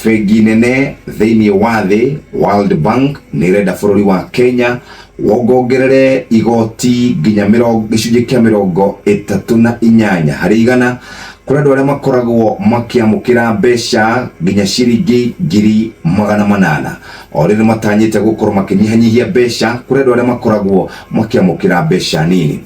Bengi nene thĩinĩ wa thĩ World Bank nĩ ĩrenda bũrũri wa Kenya wongongerere igoti nginya gĩcunjĩ kĩa 38 harĩ igana kũrĩ andũ arĩa makoragwo makĩamũkĩra mbeca nginya ciringi 800,000. O rĩrĩ matanyĩte gũkorwo makĩnyihanyihia mbeca kũrĩ andũ arĩa makoragwo makĩamũkĩra mbeca nini.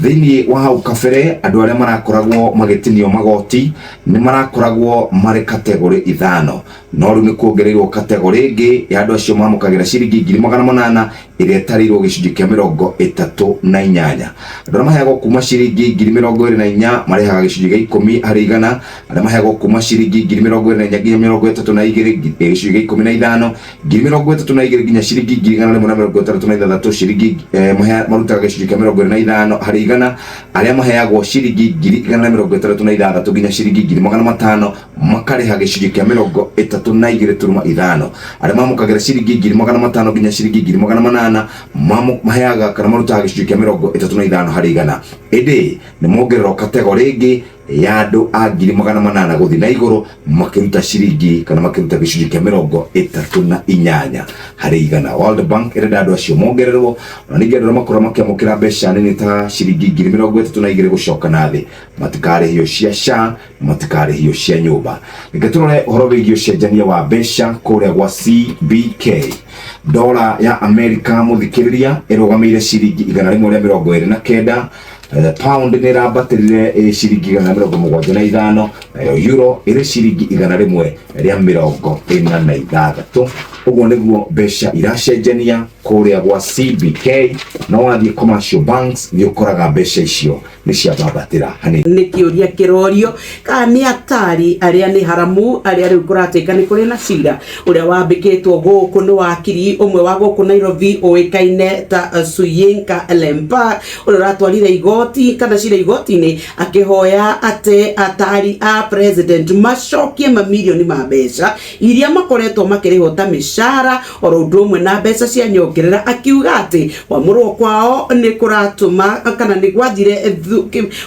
Thĩinĩ wa hau kabere andũ arĩa marakoragwo magĩtinio magoti nĩ marakoragwo marĩ kategorĩ ithano, no rĩu nĩ kuongereirwo kategorĩ ĩngĩ ya andũ acio mamũkagĩra ciringi 800,000 ĩrĩa ĩtarĩirwo gĩcunjĩ kĩa 38. Andũ arĩa maheagwo kuma ciringi 24,000 marĩhaga gĩcunjĩ gĩa 10 harĩ igana, arĩa maheagwo kuma ciringi 24,000 nginya 32 gĩcunjĩ gĩa 15, 32,000 nginya ciringi 166,000 ciringi marutaga gĩcunjĩ kĩa 25 harĩ igana, arĩa maheagwo ciringi 166,000 nginya ciringi 500,000 makarĩha gĩcunjĩ kĩa 32.5, arĩa mamũkagĩra ciringi 500,000 nginya ciringi 800,000 maheaga kana marutaga gĩcunjĩ kĩa 35 harĩ igana. Ĩndĩ nĩ mongererwo kategorĩ ĩngĩ ya andũ a 800,000 gũthiĩ na igũrũ makĩruta ciringi kana makĩruta gĩcunjĩ kĩa 38 harĩ igana. World Bank ĩrenda andũ acio mongererwo, ona ningĩ andũ arĩa makoragwo makĩamũkĩra mbeca nini ta ciringi 32,000 gũcoka na thĩ matikarĩhio cia SHA, matikarĩhio cia nyũmba. Reke tũrore ũhoro wĩgiĩ ũcenjania wa mbeca kũrĩa gwa CBK. Dola ya Amerika mũthikĩrĩria ĩrũgamĩire ciringi 129, pound nĩ ĩrambatĩrire ĩ ciringi 175, nayo euro ĩrĩ ciringi 146. Ũguo nĩguo mbeca iracenjania kũrĩa gwa CBK. No wathiĩ commercial banks nĩ ũkoraga mbeca icio nĩ ciambambatĩra hanini. Nĩ kĩũria kĩrorio kana nĩ atari arĩa nĩ haramu arĩa rĩu kũratuĩka nĩ kũrĩ na cira ũrĩa wambĩkĩtwo gũkũ nĩ wakiri ũmwe wa gũkũ Nairobi ũĩkaine ta Suyinka Lempa, ũrĩa ũratwarire igoti kana cira igoti-inĩ akĩhoya atĩ atari a president macokie mamirioni ma mbeca iria makoretwo makĩrĩhwo ta mĩcara oro ũndũ ũmwe na mbeca cia nyongerera, akiuga atĩ kwamũrwo kwao nĩ kũratũma kana nĩ gwathire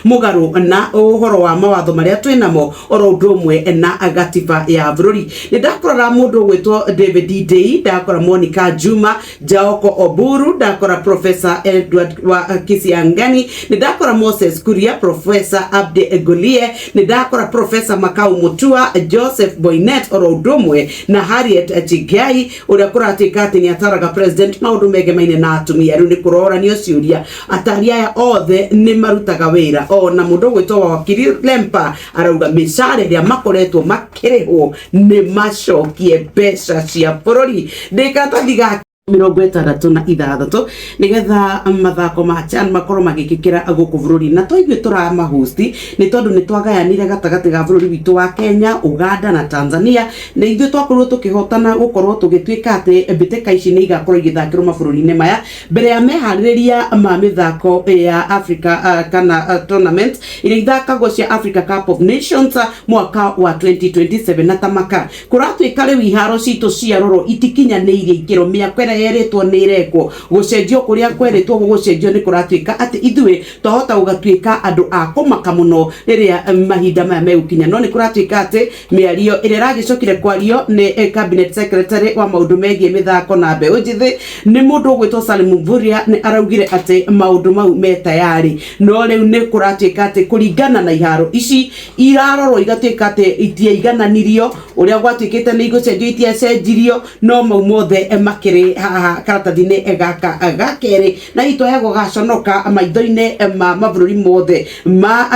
mũgarũ na ũhoro wa mawatho marĩa twĩ namo oro ũndũ ũmwe na gatiba ya bũrũri. Nĩ ndakora mũndũ ũgwĩtwo David Ndei, ndakora Monica Juma, Jaoko Oburu, ndakora Professor Edward wa Kisiangani, nĩ ndakora Moses Kuria, Professor Abdi Gulie, nĩ ndakora Professor Makau Mutua, Joseph Boynet oro ũndũ ũmwe na Harriet Chigai ũrĩa kũratuĩka atĩ nĩ ataraga president maũndũ megemaine na atumia. Rĩu nĩ kũroranio ciũria, atari aya othe nĩ marutaga wĩra? Ona mũndũ ũgwĩtwo wakiri Lempa arauga mĩcara ĩrĩa makoretwo makĩrĩhwo nĩ macokie mbeca cia bũrũri. Ndĩ karatathi ga 66 nĩgetha mathako ma CHAN makorwo magĩkĩkĩra gũkũ bũrũri, na to ithuĩ tũramahosti nĩ tondũ nĩ twagayanire gatagatĩ ga bũrũri witũ wa Kenya, Uganda na Tanzania. Nĩ ithuĩ twakorirwo tũkĩhotana gũkorwo tũgĩtuĩka atĩ mbĩtĩka ici nĩ igakorwo igĩthakĩrwo mabũrũri-inĩ maya mbere ya meharĩrĩria ma mĩthako ya Africa kana tournament iria ithakagwo cia Africa Cup of Nations mwaka wa 2027. Na tamaka kũratuĩka rĩu iharo citũ ciarorwo itikinyanĩirie ikĩro, mĩako ĩrĩa yerĩtwo nĩ ĩrekwo, gũcenjio kũrĩa kwerĩtwo gũgũcenjio, nĩ kũratuĩka atĩ ithuĩ twahota gũgatuĩka andũ a kũmaka mũno rĩrĩa mahinda maya megũkinya. No nĩ kũratuĩka atĩ mĩario ĩrĩa ĩragĩcokire kwario nĩ cabinet secretary wa maũndũ megiĩ mĩthako na mbeũ njĩthĩ, nĩ mũndũ ũgwĩtwo Salim Mvurya, nĩ araugire atĩ maũndũ mau me tayari. No rĩu nĩ kũratuĩka atĩ kũringana na iharo ici irarorwo igatuĩka atĩ itiaigananirio, ũrĩa gwatuĩkĩte nĩ igũcenjio itiacenjirio, no mau mothe makĩrĩ haha karatathi-inĩ gaka ga kerĩ, na hihi twaya gũgaconoka maitho-inĩ ma mabũrũri mothe ma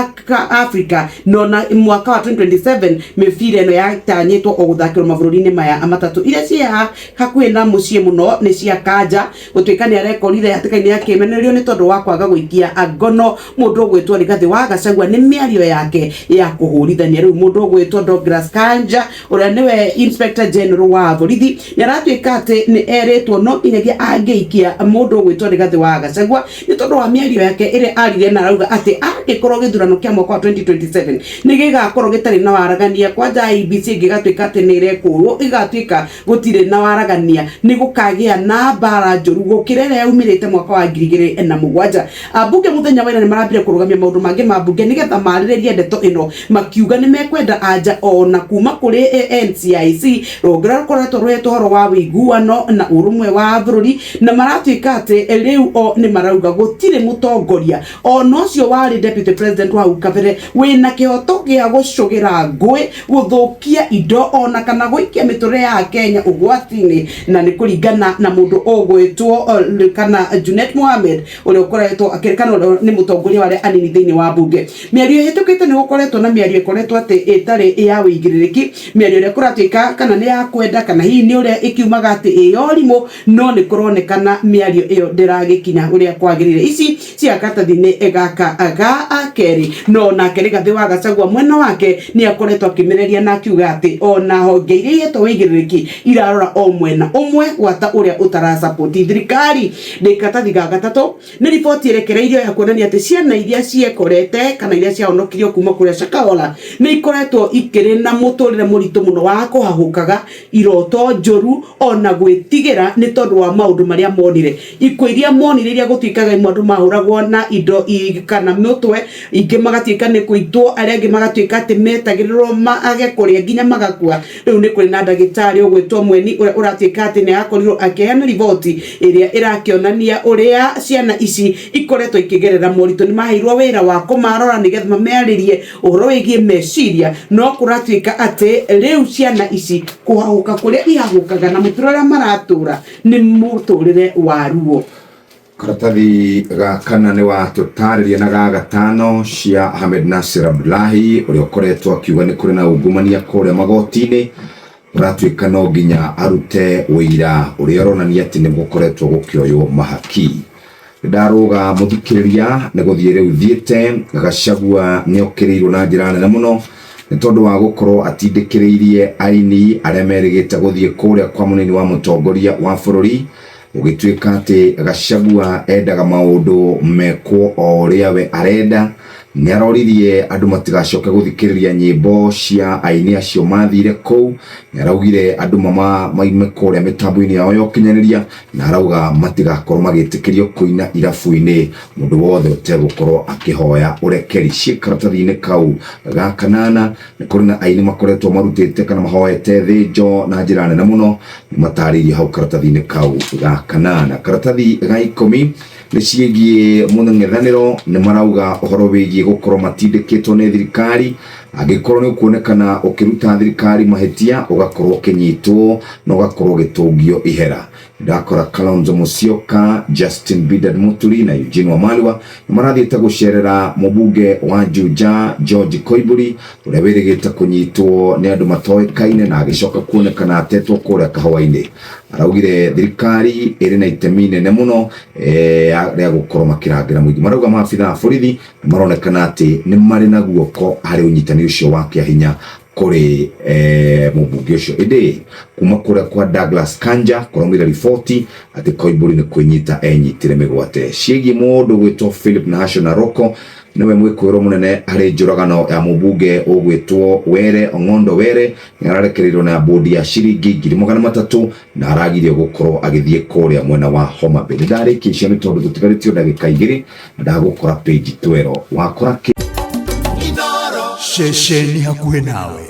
Africa. No na mwaka wa 2027 mĩbira ĩno yatanyĩtwo o gũthakĩrwo mabũrũri-inĩ maya matatũ. Iria ciĩ hakuhĩ na mũciĩ mũno nĩ cia Kanja, gũtuĩka nĩ arekorire hatĩka-inĩ ya kĩmenererio nĩ tondũ wa kwaga gũikia ngono mũndũ ũgwĩtwo Rigathĩ wa Gachagua nĩ mĩario yake ya kũhũrithania. Rĩu mũndũ ũgwĩtwo Douglas Kanja, ũrĩa nĩwe Inspector General wa borithi, nĩ aratuĩka atĩ nĩ erĩtwo no nginyagia angĩikia mũndũ ũgwĩtwo Rigathĩ wa Gachagua nĩ tondũ wa mĩario yake ĩrĩa aririe na arauga atĩ angĩkorwo gĩthurano kĩa mwaka wa 2027 nĩ gĩgakorwo gĩtarĩ na waragania kwanja IEBC ĩngĩgatuĩka atĩ nĩ ĩrekũrwo ĩgatuĩka gũtirĩ na waragania nĩ gũkagĩa na mbara njũru gũkĩra ĩrĩa yaumĩrĩte mwaka wa 2007. Ambunge mũthenya wa ira nĩ marambire kũrũgamia maũndũ mangĩ ma mbunge nĩgetha marĩrĩrie ndeto ĩno makiuga nĩ mekwenda anja ona kuma kũrĩ NCIC rũhonge rũrĩa rũkoretwo rũhetwo ũhoro wa ũiguano na ũrũmwe wa bũrũri na maratuĩka atĩ rĩu o nĩ marauga gũtirĩ mũtongoria ona ũcio warĩ deputy president wa hau kabere wĩna kĩhoto gĩa gũcũgĩra ngũĩ gũthũkia indo ona kana gũikia mĩtũrĩre ya Kenya ũgwati-inĩ na nĩ kũringana na mũndũ ũgwĩtwo kana Junet Mohamed ũrĩa ũkoretwo akĩrĩ kana ũrĩa nĩ mũtongoria wa arĩa anini thĩinĩ wa mbunge. Mĩario ĩhĩtũkĩte nĩ gũkoretwo na mĩario ĩkoretwo atĩ ĩtarĩ ya ũigĩrĩrĩki, mĩario ĩrĩa kũratuĩka kana nĩ ya kwenda kana hihi nĩ ũrĩa ĩkiumaga atĩ ĩ ya ũrimũ, no nĩ kũronekana mĩario ĩyo ndĩragĩkinya ũrĩa kwagĩrĩire. Ici cia karatathi-inĩ gaka ga kerĩ, no nake Rigathĩ wa Gachagua mwena wake nĩ akoretwo akĩmĩrĩria na akiuga atĩ ona honge iria ihetwo ũigĩrĩrĩki irarora o mwena ũmwe gwata ũrĩa ũtarasapoti thirikari. Ndĩ karatathi ga gatatũ nĩ riboti ĩrekereirio ya kuonania atĩ ciana iria ciekorete kana iria ciahonokirio kuma kũrĩa Shakahola nĩ ikoretwo ikĩrĩ na mũtũrĩre mũritũ mũno wa kũhahũkaga, iroto njũru ona gwĩtigĩra nĩ tondũ wa maũndũ marĩa monire. Ikuũ iria monire iria gũtuĩkaga imwe andũ mahũragwo na indo kana mũtwe, ingĩ magatuĩka nĩ kũitwo, arĩa angĩ magatuĩka atĩ metagĩrĩrwo mage kũrĩa nginya magakua. Rĩu nĩ kũrĩ na ndagĩtarĩ ũgwĩtwo Mweni ũrĩa ũratuĩka atĩ nĩ arakorirwo akĩheana riboti ĩrĩa ĩrakĩonania ũrĩa ciana ici ikoretwo ikĩgerera moritũ. Nĩ maheirwo wĩra wa kũmarora nĩgetha mamearĩrie ũhoro wĩgiĩ meciria, no kũratuĩka atĩ rĩu ciana ici kũhahũka kũrĩa ihahũkaga na mũtũrĩre ũrĩa maratũra nĩ mũtũrĩre wa ruo. Karatathi ga kana nĩ watũtarĩria na ga gatano cia Ahmed Nasir Abdullahi ũrĩa ũkoretwo akiuga nĩ kũrĩ na ungumania kũrĩa magoti-inĩ ũratuĩka no nginya arute ũira ũrĩa ũronania atĩ nĩ gũkoretwo gũkĩoywo mahaki. Ndarũga mũthikĩrĩria nĩ gũthiĩ rĩu thiĩte. Gachagua nĩ okĩrĩirwo na njĩra nene mũno nĩ tondũ wa gũkorwo atindĩkĩrĩirie aini arĩa merĩgĩte gũthiĩ kũrĩa kwa mũnini wa mũtongoria wa bũrũri. Gũgĩtuĩka atĩ Gachagua endaga maũndũ mekwo o ũrĩa we arenda. Nĩ aroririe andũ matigacoke gũthikĩrĩria nyĩmbo cia aini acio mathire kũu. Nĩ araugire andũ maime kũrĩa mĩtambo-inĩ yao ya ũkinyanĩria na arauga matigakorwo magĩtĩkĩrio kũina irabu-inĩ mũndũ wothe ũtegũkorwo akĩhoya ũrekeri. Ciĩ karatathi-inĩ kau ga kanana nĩ kũrĩ na aini makoretwo marutĩte kana mahoete thĩnjo na njĩra nene mũno, nĩ matarĩirio hau karatathi-inĩ kau ga kanana. Karatathi ga ikũmi nĩ ciĩgiĩ mũng'ethanĩro, nĩ marauga ũhoro wĩgiĩ gũkorwo matindĩkĩtwo nĩ thirikari. Angĩkorwo nĩ ũkuonekana ũkĩruta thirikari mahĩtia, ũgakorwo ũkĩnyitwo na ũgakorwo ũgĩtũngio ihera. Ndakora Kalonzo Musyoka, Justin Bidad Muturi na Eugene Wamalwa nĩ marathiĩte gũcerera mũbunge wa Juja George Koimburi ũrĩa wĩrĩgĩte kũnyitwo nĩ andũ matoĩkaine na agĩcoka kuonekana atetwo kũrĩa kahũa-inĩ. Araugire thirikari ĩrĩ na itemi inene mũno rĩa gũkorwo makĩrangĩra mũingĩ. Marauga maabithaa a borithi nĩ maronekana atĩ nĩ marĩ na guoko harĩ ũnyitani ũcio wa kĩahinya kũrĩ mũmbunge ũcio. Ĩndĩ kuma kũrĩa kwa Douglas Kanja kũraumire riboti atĩ Koimburi nĩ kwĩnyita enyitire mĩgwate. Ciĩgiĩ mũndũ gwĩtwo Philip Nahashon Aroko nĩwe mwĩkũĩrwo mũnene harĩ njũragano ya mũmbunge ũgwĩtwo Were Ong'ondo Were nĩ ararekereirio na bũndi ya ciringi 300,000 na aragirio gũkorwo agĩthiĩ kũrĩa mwena wa Homa Bay. Nĩ ndarĩkia icio nĩ tondũ tũtigarĩtio ndagĩka igĩrĩ na ndagũkora page 12 wakora kĩ Ceceni hakuhĩ nawe.